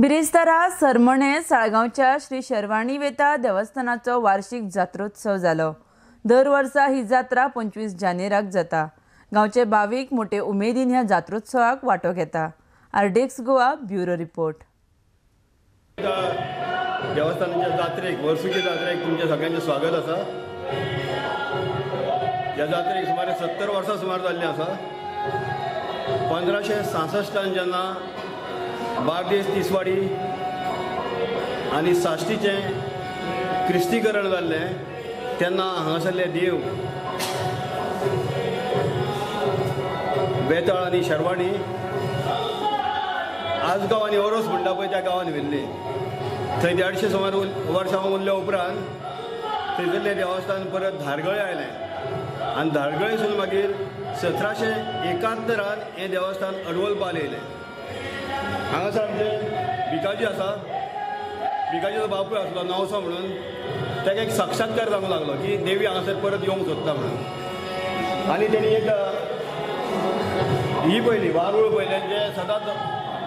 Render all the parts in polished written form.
बिरेस्तारा सरमणे साळगांवच्या श्री शर्वाणी वेता देवस्थानाचो वार्षिक जात्रोत्सव जालो. दर वर्सा ही जात्रा 25 जानेराक जाता. गांवचे भावीक मोठे उमेदीन ह्या जात्रोत्सवाक वांटो घेता. RDX Goa bureau report. देवस्थानाच्या जात्रेक, वर्सुकी जात्रेक तुमच्या सगळ्यांचें स्वागत आसा. ह्या जात्रेक सुमारे 70 वर्सां सुमार जाल्लीं आसा. 1566 जेन्ना बार्देस, तिसवाडी आनी साश्टीचें क्रिस्तीकरण जाल्लें तेन्ना हांगासरले देव बेताळ आनी शर्वाणी आजगांव आनी ओरोस म्हणटा पळय त्या गांवान व्हेल्ली. थंय 150 सुमार वर्सां उरल्या उपरांत थंयसरलें देवस्थान परत धारगळे आयलें आनी धारगळेसून मागीर 1771 हें देवस्थान अडवलपाल येयलें. हांगासर आमचे भिकाजी आसा. भिकाजीचो बापूय आसलो नवसो म्हणून, ताका एक साक्षात्कार जावंक लागलो की देवी हांगासर परत येवंक सोदता म्हणून. आनी तेणी एक ही पयली वारूळ पयलें जें सदांच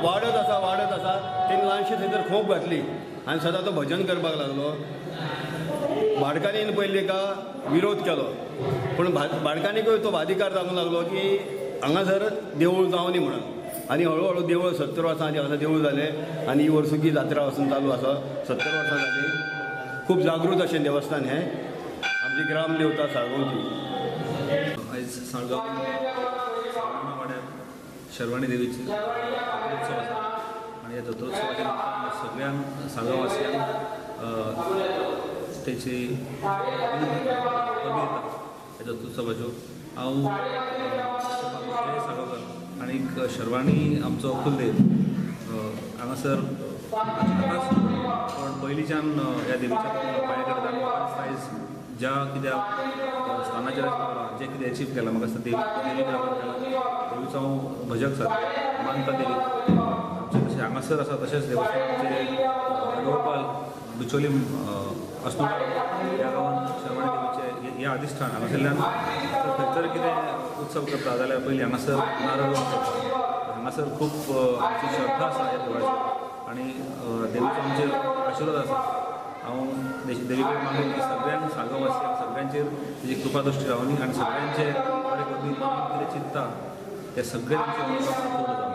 वाडत आसा वाडत आसा. तेणी ल्हानशी थंयसर खोंप घातली आनी सदां तो भजन करपाक लागलो. भाडकान्नीन पयली एका विरोध केलो, पूण भाडकान्नीकूय तो बाधिकार जावंक लागलो की हांगासर देवूळ जावनी म्हणून. आनी हळू हळू देवूळ 70 वर्सां आदी हांगासर देवूळ जालें आनी ही वर्सुकी जात्रा वचून चालू आसा. 70 वर्सां जाली. खूब जागृत अशें देवस्थान हें आमची ग्रामदेवता साळगांवची. आयज साळगांव वाड्यार शर्वाणी देवीची जात्रोत्सव आसा आनी ह्या जात्रोत्सवाच्या निमतान सगळ्यांक साळगांववासियांक तेची परबी दिता ह्या जात्रोत्सवाच्यो. हांव जय साळगांवकर आनीक शर्वाणी आमचो कुलदेव हांगासर आतांच पण पयलींच्यान ह्या देवीच्या पांय करता. आनी म्हाका दिसता आयज ज्या कित्याक स्थानाचेर जें कितें एचीव केलां, म्हाका दिसता देवीक लागून केलां. देवीचो हांव भजक सर मानता देवीक. आमचें तशें हांगासर आसा तशेंच देवस्थान आमचें अडवळपाल बिचोली अस्नोडा ह्या गांवांत शर्वाणी देवीचें हें अधिश्ठान. हांगासरल्यान खंयसर कितें उत्सव करता जाल्यार पयलीं हांगासर नारळ करता. हांगासर खूब आमची श्रद्धा आसा ह्या देवाचेर आनी देवीचो आमचेर आशिर्वाद आसा. हांव देवी कडेन मागून की सगळ्यांक साळगांववासियांक सगळ्यांचेर तेजी कृपा दृश्टी रावनी आनी सगळ्यांचे बरें करून मनांत कितें चिंतता तें सगळें तांचें मनोकामना पूर्ण जावं.